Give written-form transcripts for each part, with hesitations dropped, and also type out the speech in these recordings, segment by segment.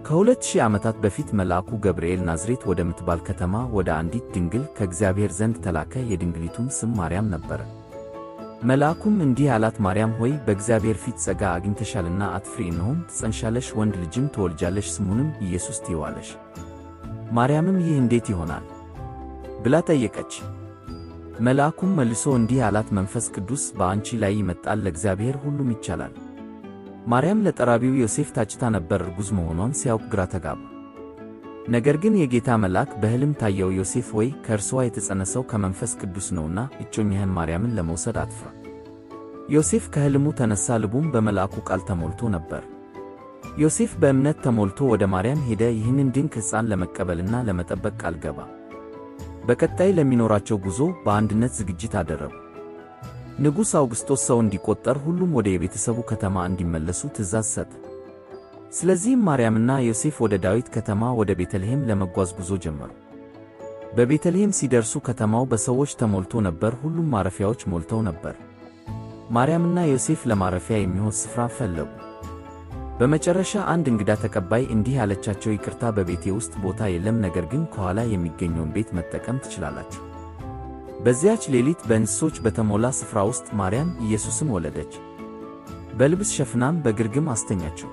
ከ2000 ዓመታት በፊት መልአኩ ገብርኤል ናዝሬት ወደምትባል ከተማ ወደ አንዲት ድንግል ከእግዚአብሔር ዘንድ ተላከ። የድንግሊቱም ስም ማርያም ነበረ። መልአኩም እንዲህ አላት፣ ማርያም ሆይ፣ በእግዚአብሔር ፊት ጸጋ አግኝተሻልና አትፍሪ። እነሆም ትጸንሻለሽ፣ ወንድ ልጅም ትወልጃለሽ፣ ስሙንም ኢየሱስ ትይዋለሽ። ማርያምም ይህ እንዴት ይሆናል ብላ ጠየቀች። መልአኩም መልሶ እንዲህ አላት፣ መንፈስ ቅዱስ በአንቺ ላይ ይመጣል፣ ለእግዚአብሔር ሁሉም ይቻላል። ማርያም ለጠራቢው ዮሴፍ ታጭታ ነበር። እርጉዝ መሆኗን ሲያውቅ ግራ ተጋባ። ነገር ግን የጌታ መልአክ በሕልም ታየው። ዮሴፍ ወይ፣ ከእርስዋ የተጸነሰው ከመንፈስ ቅዱስ ነውና እጮኛህን ማርያምን ለመውሰድ አትፍራ። ዮሴፍ ከሕልሙ ተነሳ፣ ልቡም በመልአኩ ቃል ተሞልቶ ነበር። ዮሴፍ በእምነት ተሞልቶ ወደ ማርያም ሄደ። ይህንን ድንቅ ሕፃን ለመቀበልና ለመጠበቅ ቃል ገባ። በቀጣይ ለሚኖራቸው ጉዞ በአንድነት ዝግጅት አደረጉ። ንጉሥ አውግስጦስ ሰው እንዲቆጠር ሁሉም ወደ የቤተሰቡ ከተማ እንዲመለሱ ትእዛዝ ሰጠ። ስለዚህም ማርያምና ዮሴፍ ወደ ዳዊት ከተማ ወደ ቤተልሔም ለመጓዝ ጉዞ ጀመሩ። በቤተልሔም ሲደርሱ ከተማው በሰዎች ተሞልቶ ነበር። ሁሉም ማረፊያዎች ሞልተው ነበር። ማርያምና ዮሴፍ ለማረፊያ የሚሆን ስፍራ ፈለጉ። በመጨረሻ አንድ እንግዳ ተቀባይ እንዲህ አለቻቸው፣ ይቅርታ፣ በቤቴ ውስጥ ቦታ የለም፣ ነገር ግን ከኋላ የሚገኘውን ቤት መጠቀም ትችላላችሁ። በዚያች ሌሊት በእንስሶች በተሞላ ስፍራ ውስጥ ማርያም ኢየሱስን ወለደች። በልብስ ሸፍናም በግርግም አስተኛችው።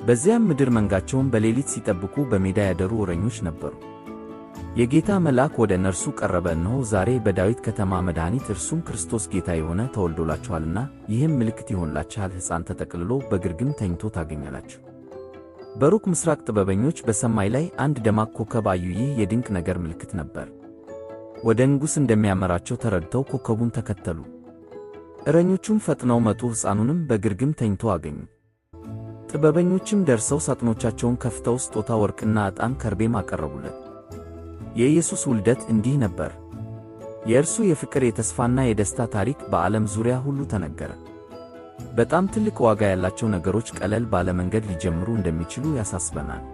በዚያም ምድር መንጋቸውን በሌሊት ሲጠብቁ በሜዳ ያደሩ እረኞች ነበሩ። የጌታ መልአክ ወደ እነርሱ ቀረበ፣ እነሆ ዛሬ በዳዊት ከተማ መድኃኒት እርሱም ክርስቶስ ጌታ የሆነ ተወልዶላችኋልና፣ ይህም ምልክት ይሆንላችኋል፣ ሕፃን ተጠቅልሎ በግርግም ተኝቶ ታገኛላችሁ። በሩቅ ምስራቅ ጥበበኞች በሰማይ ላይ አንድ ደማቅ ኮከብ አዩ። ይህ የድንቅ ነገር ምልክት ነበር። ወደ ንጉሥ እንደሚያመራቸው ተረድተው ኮከቡን ተከተሉ። እረኞቹም ፈጥነው መጡ፣ ሕፃኑንም በግርግም ተኝቶ አገኙ። ጥበበኞችም ደርሰው ሳጥኖቻቸውን ከፍተው ስጦታ ወርቅና ዕጣን ከርቤም አቀረቡለት። የኢየሱስ ውልደት እንዲህ ነበር። የእርሱ የፍቅር፣ የተስፋና የደስታ ታሪክ በዓለም ዙሪያ ሁሉ ተነገረ። በጣም ትልቅ ዋጋ ያላቸው ነገሮች ቀለል ባለ መንገድ ሊጀምሩ እንደሚችሉ ያሳስበናል።